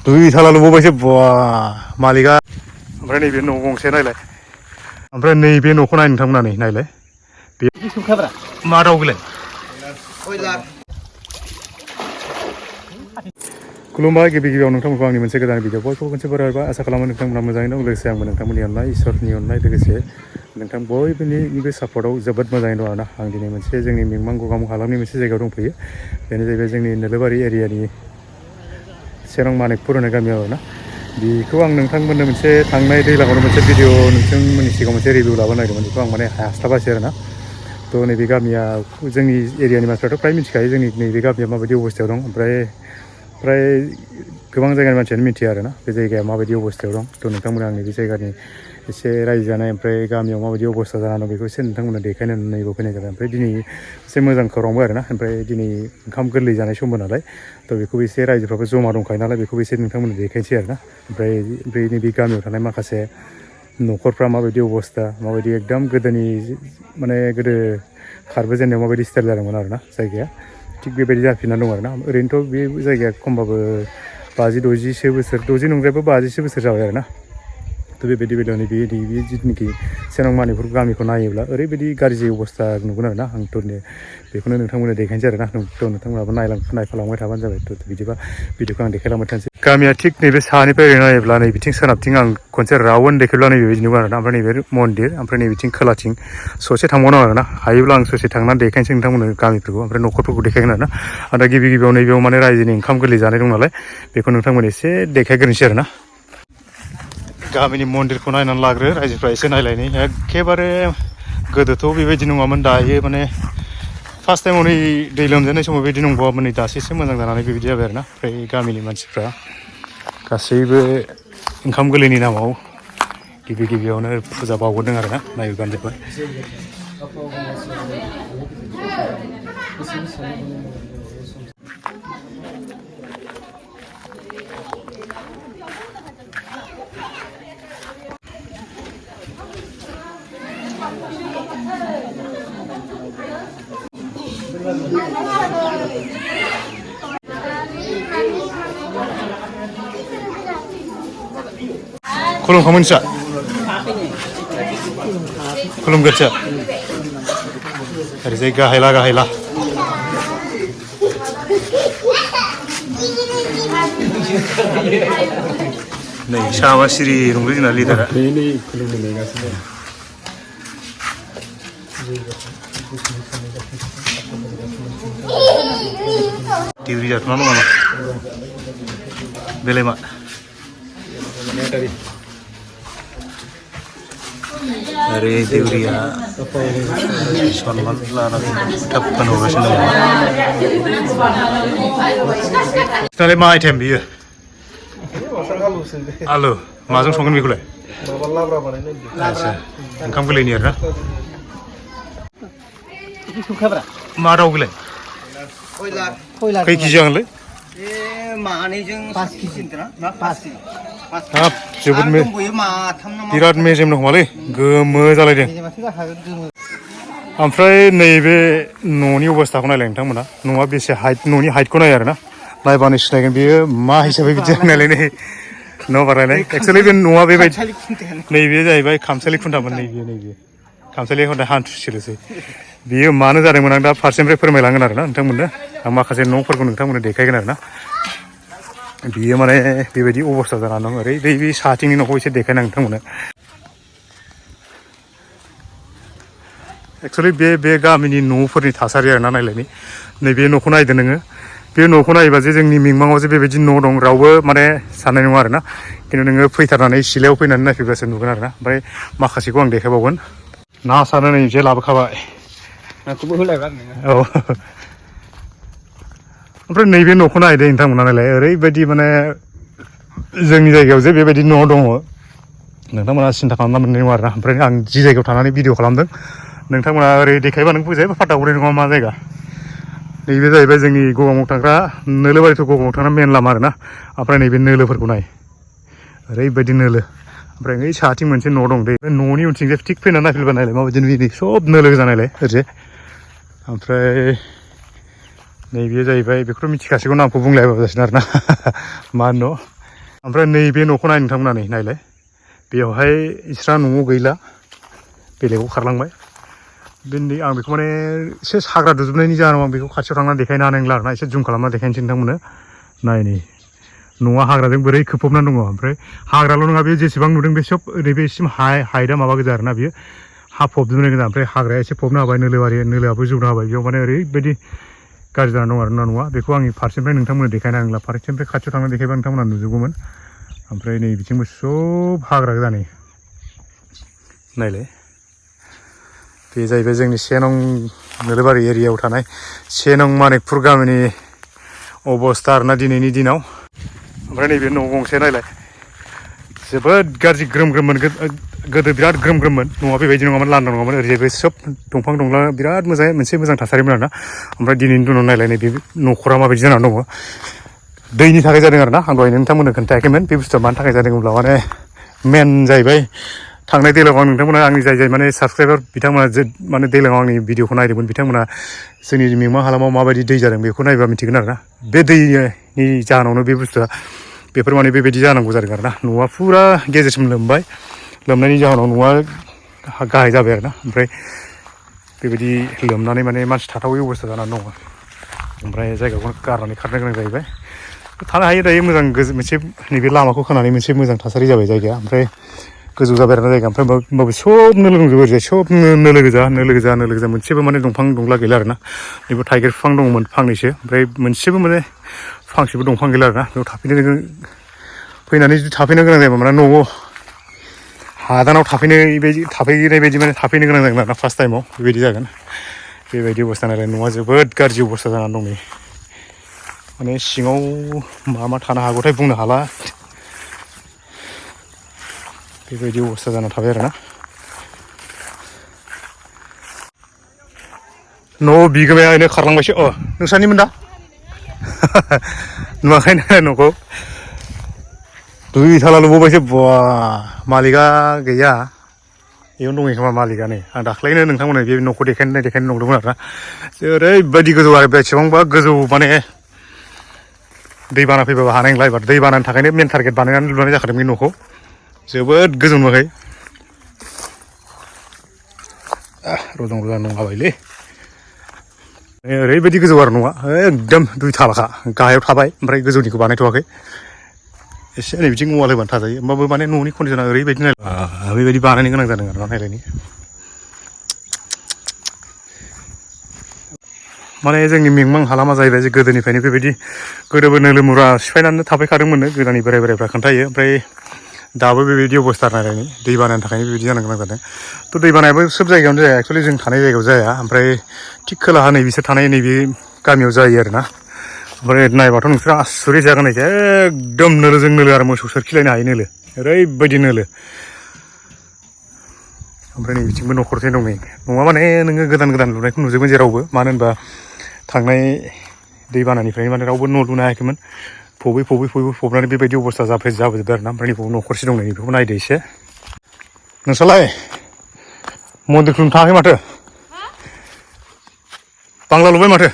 दुइ थाला लुबावबायसो बा मालिका ओमफ्राय नैबे न' गंसे नायलाय ओमफ्राय नैबे न'खौ नाय नोंथांमोना नै नायलाय बे मा दाउ बेलाय खुलुमबाय गिबि गिबियाव नोंथांमोनखौ आंनि मोनसे गोदान भिडिअ बयखौबो खनसे बरायबा आसा खालामो नोंथांमोना मोजाङै दं लोगोसे आंबो नोंथांमोननि अननाय इसोरनि अननाय लोगोसे नोंथां बयबोनिबो सापर्टआव जोबोद मोजाङै दं आरोना आं दिनै मोनसे जोंनि मिमां गगामुग हालामनि मोनसे जायगायाव दंफैयो बेनो जाहैबाय जोंनि नोलोबारि एरियानि सेरं मानिकपुर होननाय गामियाव आरोना बेखौ आं नोंथांमोननो मोनसे थांनाय दैज्लाङावनो मोनसे भिडिअ नोंथांमोननि सिगाङाव मोनसे रिभिउ लाबोनो नागिरदोंमोन बेखौ आं माने हास्लाबासै आरोना थ' नैबे गामिया जोंनि एरियानि मानसिफ्राथ' फ्राय मिथिखायो जोंनि नैबे गामिया माबायदि अबस्थायाव दं ओमफ्राय गोबां जायगानि मानसियानो मिथिया आरोना बे जायगाया माबायदि अबस्थायाव दं थ' नोंथांमोना आंनि बे जायगानि एसे रायजो जानाय ओमफ्राय गामियाव माबायदि अबस्था जानानै दं बेखौ एसे नोंथांमोना देखायनो नैबाव फैनाय जाबाय ओमफ्राय दिनै एसे मोजां खौरांबो आरोना ओमफ्राय दिनै ओंखाम गोरलै जानाय समबो नालाय थ' बेखौबो एसे रायजोफ्राबो जमा दंखायो नालाय बेखौबो एसे नोंथांमोननो देखायनोसै आरोना ओमफ्राय नैबे गामियाव थानाय माखासे न'खरफ्रा माबायदि अबस्था माबायदि एकदम गोदोनि माने गोदो खारबोजेननायाव माबायदि स्टाइल जादोंमोन आरोना जायगाया थिग बेबायदि जाफिननानै दं आरोना ओरैनोथ' बे जायगाया खमबाबो 50-60 बोसोर 60 नंद्रायाबा 50 बोसोर जाबाय आरोना थ' बेबायदि बेलायावनो बे जिथुनाखि सेरं मानिकपुर गामिखौ नायोब्ला ओरैबायदि गाज्रि अबस्था नुगोन आरोना आंथ' बेखौनो नोंथांमोननो देखायनोसै आरोना नोंथांमोनाबो नायफालांबाय थाबानो जाबाय थ' बिदिबा भिडिअखौ आं देखायलांबाय थानोसै गामिया थिग नैबे साहानिफ्राय ओरै नायोब्ला नै बिथिं सोनाबथिं आं खनसे राउन्ड देखायब्ला नैबे बिदि नुगोन आरोना ओमफ्राय नैबे मन्दिर ओमफ्राय नैबिथिं खोलाथिं ससे थांबावनांगौ आरोना हायोब्ला आं ससे थांनानै देखायनोसै नोंथांमोननो गामिफोरखौ ओमफ्राय न'खरफोरखौ देखायगोन आरोना दा गिबि गिबियाव नैबेयाव माने रायजोनि ओंखाम गोरलै जानाय दं नालाय बेखौ नोंथांमोन एसे देखायग्रोनोसै आरोना गामिनि मन्दिरखौ नायनानै लाग्रो रायजोफ्रा एसे नायलायनि एखेबारे गोदोथ' बेबायदि नङामोन दायो माने फार्स्ट टाइमाव नै दै लोमजेननाय समाव बेबायदि नंबावामोन नै दासो एसे मोजां जानानै बेबायदि जाबाय आरोना ओमफ्राय गामिनि मानसिफ्रा गासैबो ओंखाम गोरलैनि नामाव गिबि गिबियावनो फुजा बावग्रोदों आरोना नायबानो जाबाय खुलुमखांबाय नोंस्रा खुलुमगोरसो ओरैजाय गाहायला नै साबा सिरि नंलै जोंना लिडारा डिग्रि जाथ'ना दं नामा बेलाय मा ओरै देउरिया सनमान लानानै थाबनो हरगासिनो दङ दालाय मा आइटेम बियो आलु माजों संगोन बेखौलाय आदसा ओंखाम गोरलैनि आरोना मा दाउ बेलाय खै केजि जागोनलै हाब जोबोद बिराद मेजेम दं खोमालै गोमो जालायदों ओमफ्राय नैबे न'नि अबस्थाखौ नायलाय नोंथांमोना न'आ बेसे हाइट न'नि हाइटखौ नाय आरोना नायबानो सिनायगोन बेयो मा हिसाबै बिदि नायलाय नै न' बारायलाय एक्सुवेलि बे न'आ बेबायदि नैबे जाहैबाय खामसालि खुन्थामोन नैबे खामसालि खुन्था हान्थुसेल'सै बियो मानो जादोंमोन आं दा फारसेनिफ्राय फोरमायलांगोन आरोना नोंथांमोननो आं माखासे न'फोरखौ नोंथांमोननो देखायगोन आरोना बियो माने बेबायदि अबस्था जानानै दं ओरै बे साहाथिंनि न'खौ एसे देखायना नोंथांमोननो एक्सुवेलि बे गामिनि न'फोरनि थासारि आरोना नायलायनि नैबे न'खौ नायदो नोङो बे न'खौ नायोबा जे जोंनि मिमाङाव जे बेबायदि न' दं रावबो माने साननाय नङा आरोना खिन्थु नोङो फैथारनानै सिलायाव फैनानै नायफैब्लासो नुगोन आरोना ओमफ्राय माखासेखौ आं देखायबावगोन ना सारनो नै जे लाबोखाबाय नाखौबो होलायबाय औ ओमफ्राय नैबे न'खौ नायदो नोंथांमोना नायलाय ओरैबायदि माने जोंनि जायगायाव जे बेबायदि न' दङ नोंथांमोना सिन्था खालामना मोननाय नङा आरोना ओमफ्राय आं जि जायगायाव थानानै भिडिअ खालामदों नोंथांमोना ओरै देखायबा नों बुजाय फाटा हरनाय नङा मा जायगा नैबे जाहैबाय जोंनि गगामुग थांग्रा नोलोबारि टु गगामुग थांग्रा मेन लामा आरोना ओमफ्राय नैबे नोलोफोरखौ नाय ओरैबायदि नोलो ओमफ्राय बै साहाथिं मोनसे न' दं दे बे न'नि उनथिं जे थिग फैनानै नायफैबा नायलाय माबायदि नुयो नै सब नोलो गोजा नायलाय ओरैजाय ओमफ्राय नैबे जाहैबाय बेखौथ' मिथिखासिगौ नामखौ बुंलायाबाबो जासिगोन आरोना मा न' ओमफ्राय नैबे न'खौ नाय नोंथांमोना नायलाय बेयावहाय इसोरा न'आव गैला बेलेगाव खारलांबाय बे आं बेखौ माने एसे हाग्रा दुजोबनायनि जाहोनाव आं बेखौ खाथियाव थांनानै देखायनो हानाय नंला आरोना एसे जुम खालामना देखायनोसै नोंथांमोननो नाय नै न'आ हाग्राजों बोरै खोबफबनानै दङ ओमफ्राय हाग्राल' नङा बे जेसेबां नुदों बे सब नैबेसिम हाइटआ माबा गोजा आरोना बियो हा फबजोबनाय गोजा ओमफ्राय हाग्राया एसे फबनो हाबाय नोलोआबो जौनो हाबाय बेयाव माने ओरैबायदि गाज्रि जानानै दं आरोना न'आ बेखौ आंनि फारसेनिफ्राय नोंथांमोननो देखायनो हानाय नंला फारसेनिफ्राय खाथियाव थांनानै देखायबा नोंथांमोना नुजोबगौमोन ओमफ्राय नै बिथिंबो सब हाग्रा गोजा नै नायलाय बे जाहैबाय जोंनि 1 नं नोलोबारि एरियायाव थानाय 1 नं मानिकपुर गामिनि अबस्था आरोना दिनैनि दिनाव ओमफ्राय नैबे न' गंसे नायलाय जोबोद गाज्रि ग्रोम ग्रोममोन गोदो बिराद ग्रोम ग्रोममोन न'आ बेबायदि नङामोन लांदां नङामोन ओरैजायबो सोब दंफां दंला बिराद मोजां थासारिमोन आरोना ओमफ्राय दिनैनि दिनाव नायलाय नैबे न'खरा माबायदि जानानै दङ दैनि थाखाय जादों आरोना आं दहाय नोंथांमोननो खोन्थायाखैमोन बे बुस्थुआ मानि थाखाय जादों होनब्ला माने मेन जाहैबाय थांनाय दैज्लाङाव नोंथांमोना आंनि जाय माने साबसक्राइबार बिथांमोना माने दैज्लाङाव आंनि भिडिअखौ नायदोंमोन बिथांमोना जोंनि मिमां हालामाव माबायदि दै जादों बेखौ नायबा मिथिगोन आरोना बे दैनि जाहोनावनो बे बुस्थुआ बेफोर माने बेबायदि जानांगौ जादों आरोना न'आ फुरा गेजेरसिम लोमबाय लोमनायनि जाहोनाव न'आ गाहाय जाबाय आरोना ओमफ्राय बेबायदि लोमनानै माने मानसि थाथावै अबस्था जानानै दङ ओमफ्राय जायगाखौनो गारनानै खारनो गोनां जाहैबाय थानो हायो दायो मोजां मोनसे नैबे लामाखौ खोनानै मोनसे मोजां थासारि जाबाय जायगाया ओमफ्राय गोजौ जाबाय आरोना जायगा ओमफ्राय होमबाबो सब नोलो दंजोबो ओरैजाय सब नोलो गोजा मोनसेबो माने दंफां दंला गैला आरोना बेबो थाइगिर बिफां दंमोन फांनैसो ओमफ्राय मोनसेबो माने फांसेबो दंफां गैला आरोना बेयाव फैनानै जुदि थाफैनो गोनां जायोबा माने न'आव हादानाव थाफैनाय बायदि माने थाफैनो गोनां जागोन आरोना फार्स्ट टाइमाव बेबायदि जागोन बेबायदि अबस्था नालाय न'आ जोबोद गाज्रि अबस्था जानानै दं नै माने सिङाव मा थानो हागौथाय बुंनो हाला बेबायदि अबस्था जाना थाबाय आरोना न' बिगोमाया ओरैनो खारलांबायसो नोंस्रानिमोन दा नुवाखैनो न'खौ 2 थाला लुबावबायसो बा मालिकआ गैया बेयावनो दङ खोमा मालिकआनो आं दाख्लैनो नोंथांमोननो बे न'खौ देखायनो नंदोंमोन आरोना ओरैबायदि गोजौ आरो बेसेबांबा गोजौ माने दैबाना फैबाबो हानाय नंला एबार दैबानानि थाखायनो मेन टारगेट बानायनानै लुनाय जाखादों बे न'खौ जोबोद गोजौ नुवाखै रजं नंलाबायलै ओरैबायदि गोजौ आरो न'आ एकदम 2 थालाखा गाहायाव थाबाय ओमफ्राय गोजौनिखौ बानायथ'वाखै एसे नै बिथिं औवाल होबानो थाजायो होमबाबो माने न'नि कन्डिसना ओरैबायदि नायलाय बेबायदि बानायनो गोनां जादों आरोना नायलायनि माने जोंनि मिमां हालामा जाहैबाय जे गोदोनिफ्रायनो बेबायदि गोदोबो नोलो मुरा सिफायनानै थाफैखादोंमोननो गोदोनि बोरायफ्रा खोन्थायो ओमफ्राय दाबो बेबायदि अबस्था नायलायनि दै बानानि थाखायनो बेबायदि जानो गोनां जादों थ' दै बानायाबो सोब जायगायावनो जाया एक्सुवेलि जों थानाय जायगायाव जाया ओमफ्राय थिग खोलाहा नै बिसोर थानाय नैबे गामियाव जायो आरोना ओमफ्राय नायबाथ' नोंसोर आसुरित जागोन एकदम नोलोजों नोलो आरो मोसौ सोरखिलायनो हायो नोलो ओरैबायदि नोलो ओमफ्राय नै बिथिंबो न'खरसे दं नै नङा माने नोङो गोदान लुनायखौ नुजोबगोन जेरावबो मानो होनबा थांनाय दैबानानिफ्रायनो माने रावबो न' लुनो हायाखैमोन फबनानै बेबायदि अबस्था जाबोजोब्बाय आरोना ओमफ्राय नैबाव न'खरसे दं नै बेखौबो नायदो एसे नोंस्रालाय मन्दिर खुलुमनो थाङाखै माथो बांला लुबाय माथो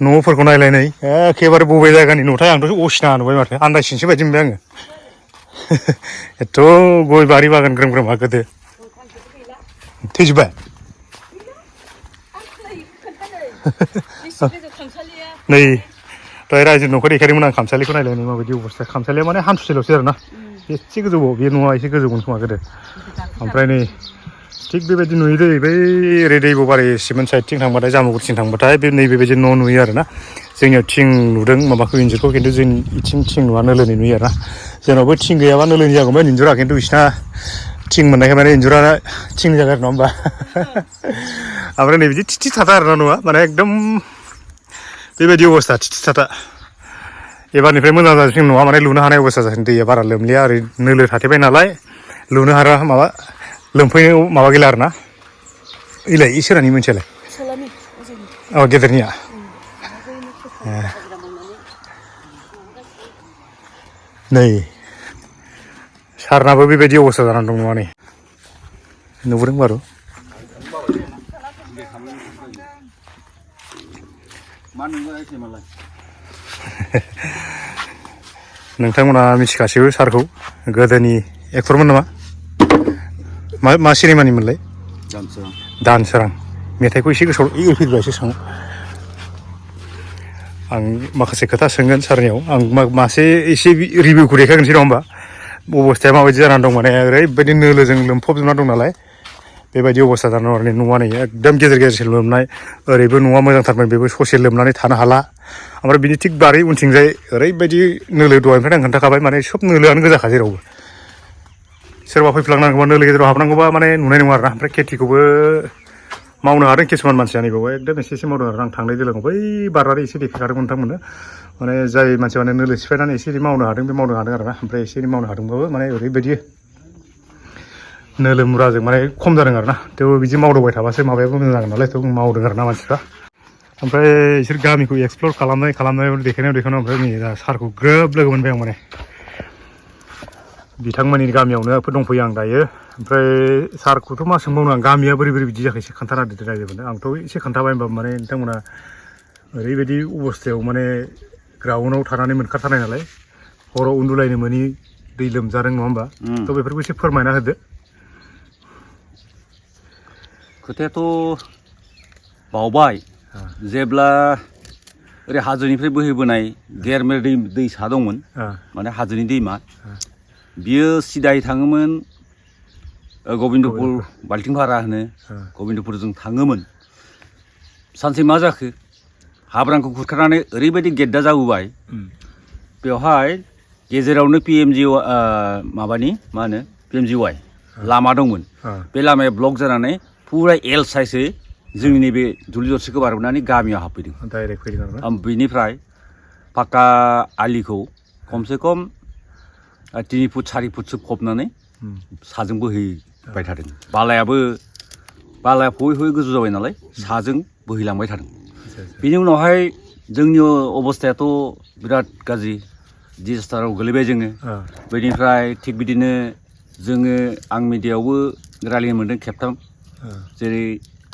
न'फोरखौ नायलायनै एखेबारे बबे जायगानि न'थाय आंथ' असिना नुबाय माथो आन्दायसिनसो बायदि मोनबाय आङो एथ' गय बारि बागान ग्रोम ग्रोमा गोदो थैजोब्बाय नै दहाय रायजो न'खौ देखायदोंमोन आं खामसालिखौ नायलायनो माबायदि अबस्था खामसालिया माने हान्थुसेल'सो आरोना एसे गोजौआव बे न'आ एसे गोजौमोन खोमा गोदो ओमफ्राय नै थिग बेबायदि नुयो दै बै ओरै दैब'बारि सिमेन्ट साइडथिं थांबाथाय जामुगुरिथिं थांबाथाय बे नैबेबायदि न' नुयो आरोना जोंनियाव थिं नुदों माबाखौ इन्जुरखौ खिन्थु जोंनि इथिं थिं नुवा नोलोनि नुयो आरोना जोंनावबो थिं गैयाबा नोलोनि जागौमोन इन्जुरा खिन्थु बिसिना थिं मोननायखाय माने इन्जुरा थिं जागोन नङा होमबा ओमफ्राय नै बिदि थिथि थाथा आरोना न'आ माने एकदम बेबायदि अबस्था थिथि थाथा एबारनिफ्राय मोजां जासिगोन न'आ माने लुनो हानाय अबस्था जासिगोन दैया बारा लोमलिया ओरै नोलो थाथेबाय नालाय लुनो हारा माबा लोमफैनो माबा गैला आरोना इलाय इसोरानि मोनसेयालाय गेदेरनिया नै सारनाबो बेबायदि अबस्था जानानै दं नङा नै नुबोदों बारु नोंथांमोना मिथिखासिगौ सारखौ गोदोनि एक्टरमोन नामा मा सिनेमानिमोनलाय दानसोरां मेथाइखौ एसे गोसोआव फैब्ला एसे सों आं माखासे खोथा सोंगोन सारनियाव आं मासे एसे रिभिउखौ देखायगोनसै नङा होमबा अबस्थाया माबायदि जानानै दं माने ओरैबायदि नोलोजों लोमफबजोबना दं नालाय बेबायदि अबस्था जानानै दं न'आ नै एकदम गेजेर गेजेर लोमनाय ओरैबो न'आ मोजांथारमोन बेबो ससे लोमनानै थानो हाला ओमफ्राय बिनि थिग बारै उनथिंजाय ओरैबायदि नोलो दहायनिफ्राय आं खोन्थाखाबाय माने सब नोलोआनो गोजाखा जेरावबो सोरबा फैफ्लांनांगौबा नोलो गेजेराव हाबनांगौबा माने नुनाय नङा आरोना ओमफ्राय खेथिखौबो मावनो हादों किसुमान मानसिया नैबाव एकदम एसे मावदों आरो आं थांनाय दैज्लाङाव बै बारनानै एसे देखायखादोंमोन नोंथांमोननो माने जाय मानसिया माने नोलो सिफायनानै एसे एनै मावनो हादों बे मावनो हादों आरोना ओमफ्राय एसे एनै मावनो हादोंबाबो माने ओरैबायदि नोलो मुराजों माने खम जादों आरोना थेवबो बिदि मावदावबाय थाबासो माबायाबो मोजां जागोन नालाय थेवबो मावदों आरोना मानसिफ्रा ओमफ्राय बिसोर गामिखौ एक्सप्लर खालामनायाव देखायनायाव ओमफ्राय नै दा सारखौ ग्रोब लोगो मोनबाय आं माने बिथांमोननि गामियावनो दंफैयो आं दायो ओमफ्राय सारखौथ' मा सोंबावनो आं गामिया बोरै बिदि जाखो एसे खोन्थाना होदो रायजोफोरनो आंथ' एसे खोन्थाबाय होनबाबो माने नोंथांमोना ओरैबायदि अबस्थायाव माने ग्राउन्डआव थानानै मोनखाथारनाय नालाय हराव उन्दुलायनो मोनि दै लोमजादों नङा होमबा थ' बेफोरखौ एसे फोरमायना होदो खोथायाथ' बावबाय जेब्ला ओरै हाजोनिफ्राय बोहैबोनाय गेरमेर दैसा दंमोन माने हाजोनि दैमा बियो सिदायै थाङोमोन गबिन्दपुर बाल्थिंभारा होनो गबिन्दपुरजों थाङोमोन सानसे मा जाखो हाब्रांखौ खुरखानानै ओरैबायदि गेद्दा जाबोबाय बेवहाय गेजेरावनो PMGY माबानि मा होनो PMGY लामा दंमोन बे लामाया ब्लक जानानै फुरा एल साइजै जोंनि नैबे दुब्लि दरसेखौ बारबोनानै गामियाव हाबफैदों डाइरेक्ट फैदों आरोना बेनिफ्राय पाक्का आलिखौ खमसे खम 3 फुट 4 फुटसो फबनानै साजों बोहैबाय थादों बालाया फयै फयै गोजौ जाबाय नालाय साजों बोहैलांबाय थादों बेनि उनावहाय जोंनि अबस्थायाथ' बिराद गाज्रि डिजास्टाराव गोलैबाय जोङो बेनिफ्राय थिग बिदिनो जोङो आं मिडियायावबो रायलायनो मोन्दों खेबथाम जेरै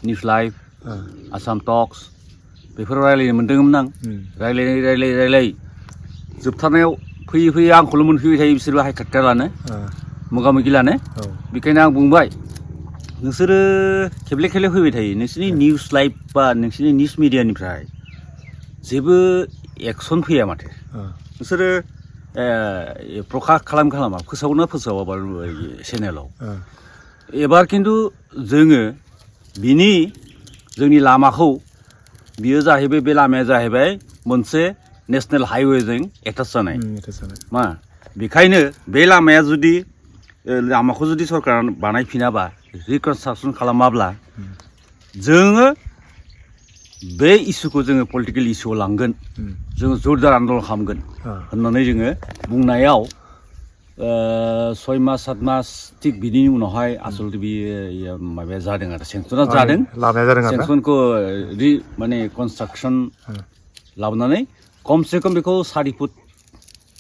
निउस लाइभ आसाम टक्स बेफोराव रायलायनो मोन्दोंमोन आं रायलाय जोबथारनायाव फैयै आंखौल' मोनफैबाय थायो बिसोरबो हाइखाट्टा लानो मोगा मोगि लानो बेखायनो आं बुंबाय नोंसोरो खेबले फैबाय थायो नोंसोरनि निउस लाइभ बा नोंसोरनि निउस मिडियानिफ्राय जेबो एक्सन फैया माथो नोंसोरो प्रकाश खालामा फोसावा चेनेलाव एबार खिन्थु जोङो जोंनि लामाखौ बियो जाहैबाय बे लामाया जाहैबाय मोनसे नेशनेल हाइवेजों एटाच जानाय मा बेखायनो बे लामाया लामाखौ जुदि सरकारा बानायफिनाबा रिकनस्ट्राकसन खालामाब्ला जोङो बे इस्युखौ जोङो पलिटिकेल इस्युआव लांगोन जोङो जोरदार आन्दलन खालामगोन होननानै जोङो बुंनायाव 6 मास 7 मास थिग बिनि उनावहाय आसलथे बियो माबाया जादों आरो सेंसना जादों सेंसनखौ माने कनस्ट्राकसन लाबोनानै खमसे खम बेखौ 4 फुट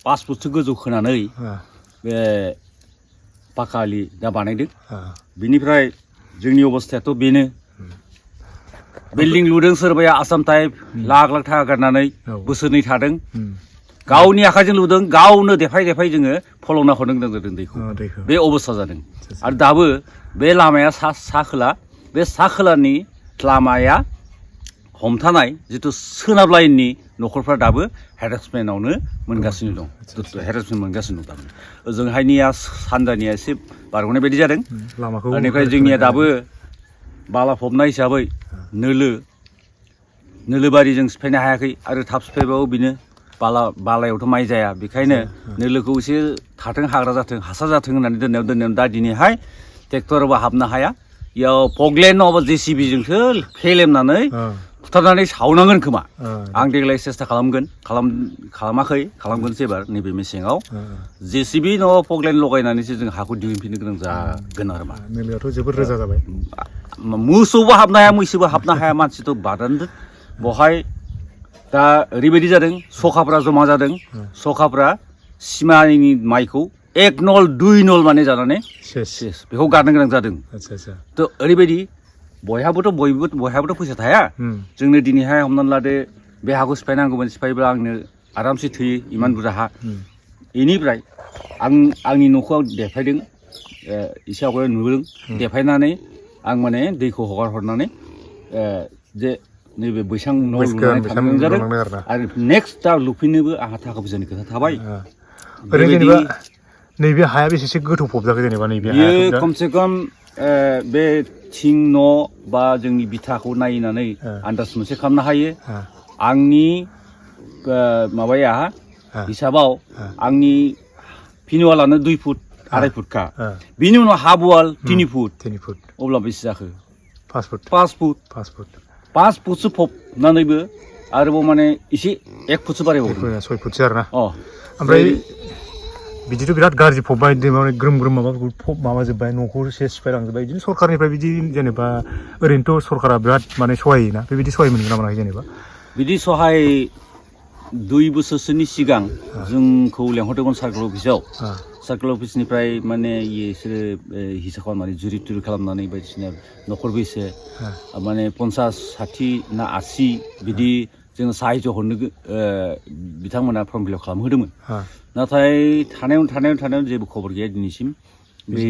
5 फुटसो गोजौ खोनानै बे पाक्का आलि दा बानायदों बिनिफ्राय जोंनि अबस्थायाथ' बेनो बिल्डिं लुदों सोरबाया आसाम टाइप लाख थाखा गारनानै बोसोरनै थादों गावनि आखाइजों लुदों गावनो देफाय जोङो फलंना हरनो गोनां जादों दैखौ बे अबस्था जादों आरो दाबो बे लामाया सा खोलानि लामाया हमथानाय जिथु सोनाब लाइननि न'खरफ्रा दाबो हेरेसमेन्टआवनो मोनगासिनो दं हेरेसमेन्ट मोनगासिनो दं दाबो ओजोंहायनिया सानजानिया एसे बारग'नाय बायदि जादों बेनिफ्राय जोंनिया दाबो बाला फबनाय हिसाबै नोलोबारिजों सिफायनो हायाखै आरो थाब सिफायबाबो बेनो बालायावथ' माइ जाया बेखायनो नोलोखौ एसे थाथों हाग्रा जाथों हासार जाथों होननानै दोननायाव दा दिनैहाय ट्रेक्टरबो हाबनो हाया इयाव पगलेन नङाबा JCBजोंसो फेलेमनानै बुथारनानै सावनांगोन खोमा आं देग्लाय सेस्था खालामगोनसो एबार नैबे मेसेङाव JCB नङाबा पगलेन लगायनानैसो जों हाखौ दिहुनफिननो गोनां जागोन आरो मा नोलोआथ' जोबोद रोजा जाबाय मोसौबो हाबनो हाया मैसोबो हाबनो हाया मानसिथ' बादानदों बहाय दा ओरैबायदि जादों सखाफ्रा जमा जादों सखाफ्रा सिमानि माइखौ 1 नल 2 नल माने जानानै बेखौ गारनो गोनां जादों थ' ओरैबायदि बयहाबोथ' फैसा थाया जोंनो दिनैहाय हमनानै लादो बे हाखौ सिफायनांगौमोन सिफायोब्ला आंनो आरामसे थोयो इमान बुरजा हा इनिफ्राय आंनि न'खौ आं देफायदों एसे आवगायाव नुदों देफायनानै आं माने दैखौ हगार हरनानै जे नैबे बैसां न' लुनानै थानांगौ जादों आरो नेक्स्ट दा लुफिननोबो आंहा थाखा फैसानि खोथा थाबाय ओरैनो जेनेबा नैबे हाया बेसेसो गोथौ फबजाखो जेनेबा नैबे हाया बियो खमसे खम बे थिं न' बा जोंनि बिथाखौ नायनानै आन्दाज मोनसे खालामनो हायो आंनि माबाया हिसाबाव आंनि फिनवालानो 2 फुट 2.5 फुटखा बिनि उनाव हाफ वाल 3 फुट अब्ला बेसे जाखो 5 फुटसो फबनानैबो आरोबाव माने एसे 1 फुटसो बारायबावदों 6 फुटसो आरोना ओमफ्राय बिदिथ' बिराद गाज्रि फबबाय माने ग्रोम माबाजोब्बाय न'खौ एसे सिफायलांजोब्बाय बिदिनो सरखारनिफ्राय बिदि जेनेबा ओरैनोथ' सरकारा बिराद माने सहाय होयोना बेबायदि सहाय मोनगोन ना मोनाखै जेनेबा बिदि सहाय 2 बोसोरसोनि सिगां जोंखौ लेंहरदोंमोन सार्कोल अफिसनिफ्राय माने बिसोरो हिसाब खालामनानै जुरि तुरि खालामनानै बायदिसिना न'खर बेसे माने 50-60 ना 80 बिदि जोङो साहायज हरनो बिथांमोना फर्म फिल आप खालामहोदोंमोन नाथाय थानायावनो जेबो खबर गैया दिनैसिम बे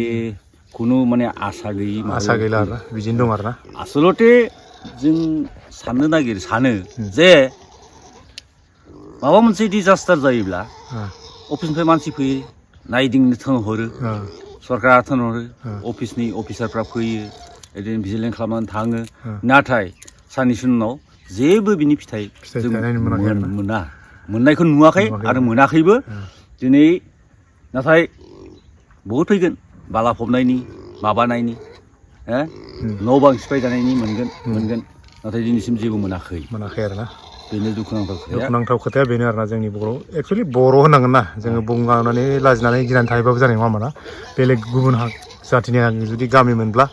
खुनु माने आसा गैला आरोना बिदिनो दं आरोना आसलते जों सानो जे माबा मोनसे डिजास्टार जायोब्ला अफिसनिफ्राय मानसि फैयो नायदिंनो थिनहरो सरकारा थिनहरो अफिसनि अफिसारफ्रा फैयो बिदिनो भिजिलेन्स खालामनानै थाङो नाथाय साननैसो उनाव जेबो बिनि फिथाइ जों मोननायखौ नुवाखै आरो मोनाखैबो दिनै नाथाय बहुद फैगोन बाला फबनायनि माबानायनि न' बां सिफायजानायनि मोनगोन नाथाय दिनैसिम जेबो मोनाखै आरोना बेनो दुखुनांथाव खोथाया बेनो आरोना जोंनि बर'आव एक्सुवेलि बर' होनांगोन ना जोङो बुंनानै लाजिनानै गिनानै थायोबाबो जानाय नङा होमबा बेलेग गुबुन जाथिनि जुदि गामि मोनब्ला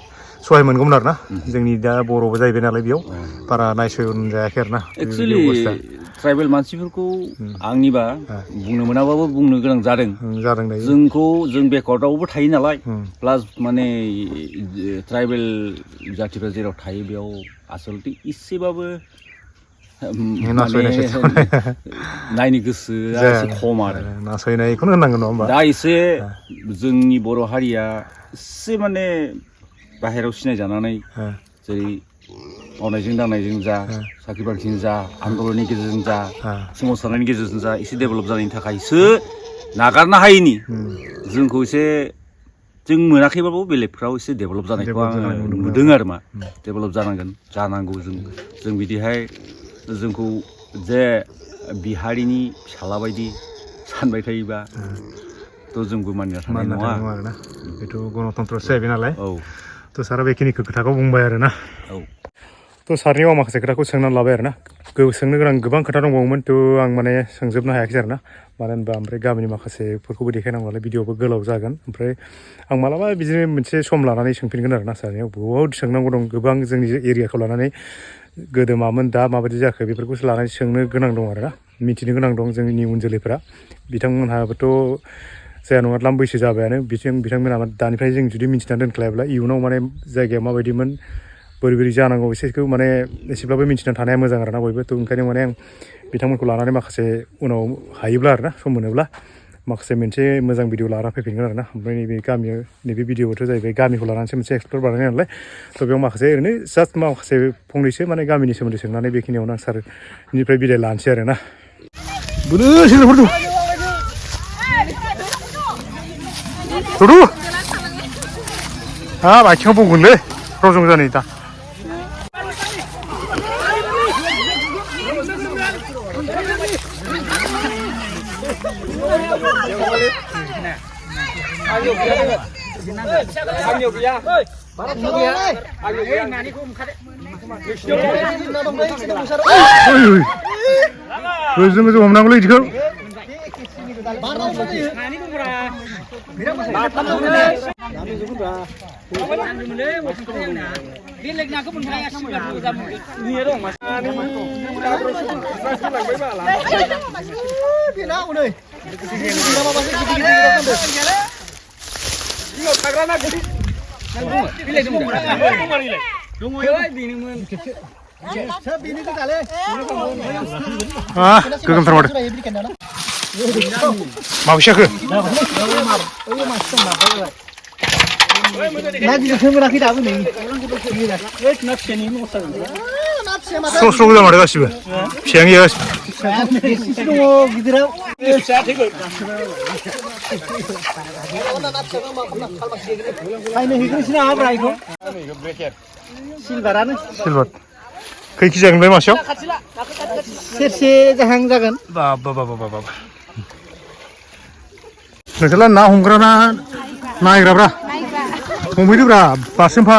सहाय मोनगौमोन आरोना जोंनि दा बर'बो जाहैबाय नालाय बेयाव बारा नायसनजायाखै आरोना एक्सुवेलि ट्राइबेल मानसिफोरखौ आंनिबा बुंनो मोनाबाबो बुंनो गोनां जादों जों बेकवार्डआवबो थायो नालाय प्लास माने ट्राइबेल जाथिफ्रा जेराव थायो बेयाव आसलते एसेबाबो नायनो गोसोआ एसे खम आरो नासयनायखौनो होननांगोन नङा होमबा दा एसे जोंनि बर' हारिया एसे माने बाहेरायाव सिनायजानानै जेरै मावनायजों दांनायजों जा साख्रि बाख्रिजों जा आन्दलननि गेजेरजों जा सोमावसारनायनि गेजेरजों जा एसे डेभेलप जानायनि थाखायसो नागारनो हायैनि जोंखौ एसे जों मोनाखैबाबो बेलेगफ्राव एसे डेभेलप जानायखौ आं नुदों आरो मा डेभेलप जानांगौ जों बिदिहाय जोंखौ जे बिहारिनि फिसाला बायदि सानबाय थायोबा थ' जोंबो मानिना थानाय नङा आरोना बेथ' गणतन्त्रसो जाहैबाय नालाय थ' सारा बेखिनि खोथाखौ बुंबाय आरोना थ' सारनियाव माखासे खोथाखौ सोंनानै लाबाय आरोना सोंनो गोनां गोबां खोथा दंबावोमोन थ' आं माने सोंजोबनो हायाखै आरोना मानो होनबा ओमफ्राय गामिनि माखासेफोरखौबो देखायनांगौ नालाय भिडिअ'बो गोलाव जागोन ओमफ्राय आं मालाबा बिदिनो मोनसे सम लानानै सोंफिनगोन आरोना सारनियाव बहुद सोंनांगौ दं गोबां जोंनि एरियाखौ लानानै गोदो मामोन दा माबायदि जाखो बेफोरखौसो लानानै सोंनो गोनां दं आरोना मिथिनो गोनां दं जोंनि उन जोलैफोरा बिथांमोनहाबोथ' जाया नङा द्लाम बैसो जाबायानो बिथांमोना दानिफ्राय जों जुदि मिथिनानै दोनखायाब्ला इयुनाव माने जायगाया माबायदिमोन बोरै जानांगौ एसेखौ माने एसेब्लाबो मिथिनानै थानाया मोजां आरोना बयबो थ' ओंखायनो माने आं बिथांमोनखौ लानानै माखासे उनाव हायोब्ला आरोना सम मोनोब्ला माखासे मोनसे मोजां भिडिअ लाना फैफिनगोन आरोना ओमफ्राय नैबे भिडिअआथ' जाहैबाय गामिखौ लानानैसो मोनसे एक्सप्लर बानायनाय नालाय थ' बेयाव माखासे ओरैनो जास्ट माखासे फंनैसो माने गामिनि सोमोन्दै सोंनानै बेखिनियावनो आं सारनिफ्राय बिदाय लानोसै आरोना हाब आथिङाव बुंगोनलै रजं जानाय दा गोजों हमनांगौलै बिदिखौ गोगोमथार माथो माबैसाखो स्र' स्र' गोजा माथो गासिबो फिसायानो गैया सिलभार खै केजि जागोन बे मासेयाव सेरसे जाहां जागोन बाब नोंसोरलाय ना हमग्रा ना नायग्राब्रा हमहैदोब्रा बारसोमफा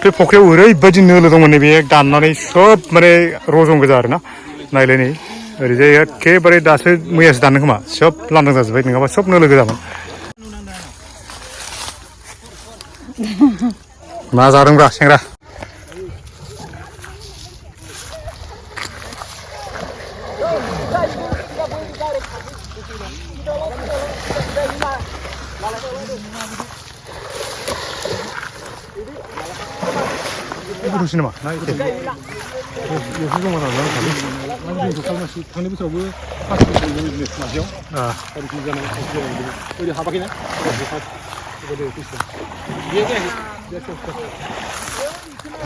बे फख्रियाव ओरैबायदि नोलो दंमोन नैबे दाननानै सब माने रजं गोजा आरोना नायलाय नै ओरैजाय एखेबारे दासो मैयासो दाननो खोमा सब लांदां जाजोब्बाय नङाबा सब नोलो गोजामोन मा जादोंब्रा सेंग्रा नामा ना एसे बेयावसो जमा जानानै थांनाय बोसोरावबो मासेयाव ओरै हाबाखैना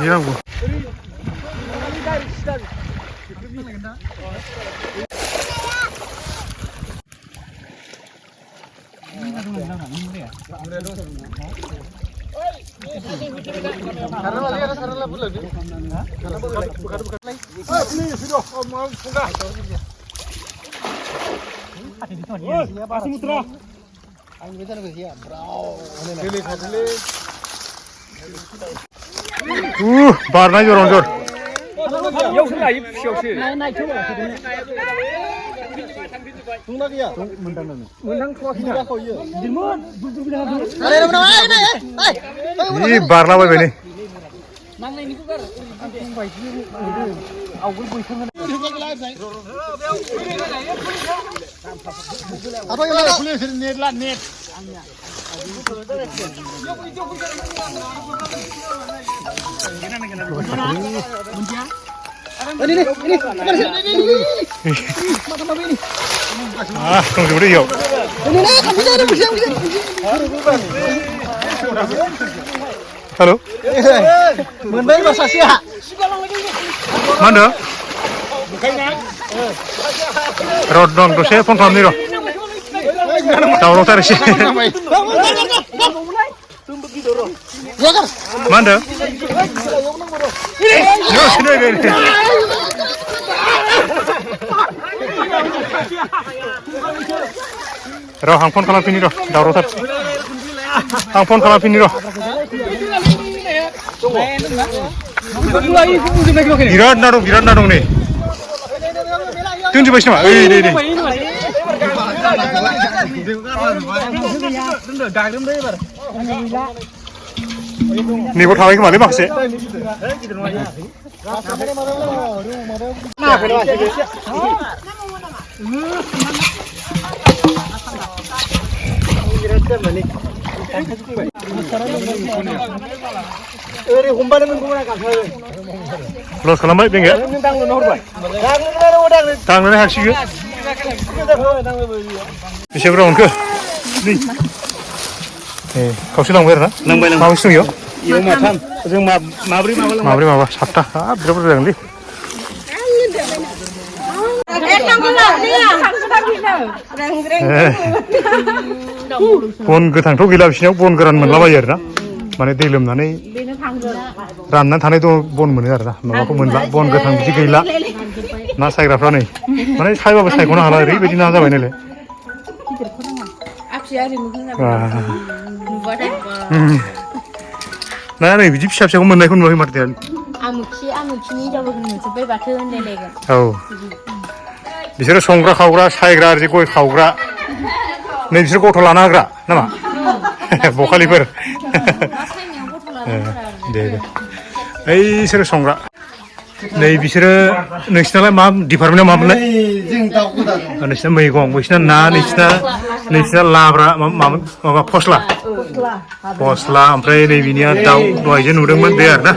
नांगौ बारनाय जर बारलाबायबाय नै दंजोबो दैयाव हेल' मोनबाय होनबा सासेया मा होनदों र' दं दसे फन खालामनि र' दावरावथार एसे मा होनदों र' आं फन खालामफिनि र' दावरावथार आं फन खालामफिनि र' बिराद ना दं नै दोनजोब्बायसो नामा ओइ नै नैबाव थाबाय खोमालै माखासे लस खालामबाय बेंगे दांनोनो हासिगोन बेसे बुरजा मोनखो खावसे लांबाय आरो ना माबैसे दं इयाव माथाम जों माब्रै माबा सातथा हाब बिराद बुरजा जागोनलै बन गोथांथ' गैला बिसिनाव बन गोरान मोनलाबायो आरोना माने दै लोमनानै राननानै थानाय बन मोनो आरोना माबाखौ मोनला बन गोथां बिदि गैला ना सायग्राफ्रा नै माने सायबाबो सायख'नो हाला ओरैबायदि ना जाबाय नालाय ना नै बिदि फिसा फिसाखौ मोननायखौ नुवाखै माथो दे आमुखिनि हिनजावबो मोनजोब्बाय माथो होनलायलायगोन औ बिसोरो संग्रा खावग्रा सायग्रा ओरै गय खावग्रा नै बिसोर गथ' लाना होग्रा नामा बखालिफोर दे ओइसोरो संग्रा नै बिसोरो नोंसिनालाय मा डिपार्टमेन्टआ मामोनलाय जों दाउ गोदान नोंसिना मैगं बैसिना ना नोंसिना लाब्रा माबा फस्ला ओमफ्राय नै बिनिया दाउ दहायसो नुदोंमोन बे आरोना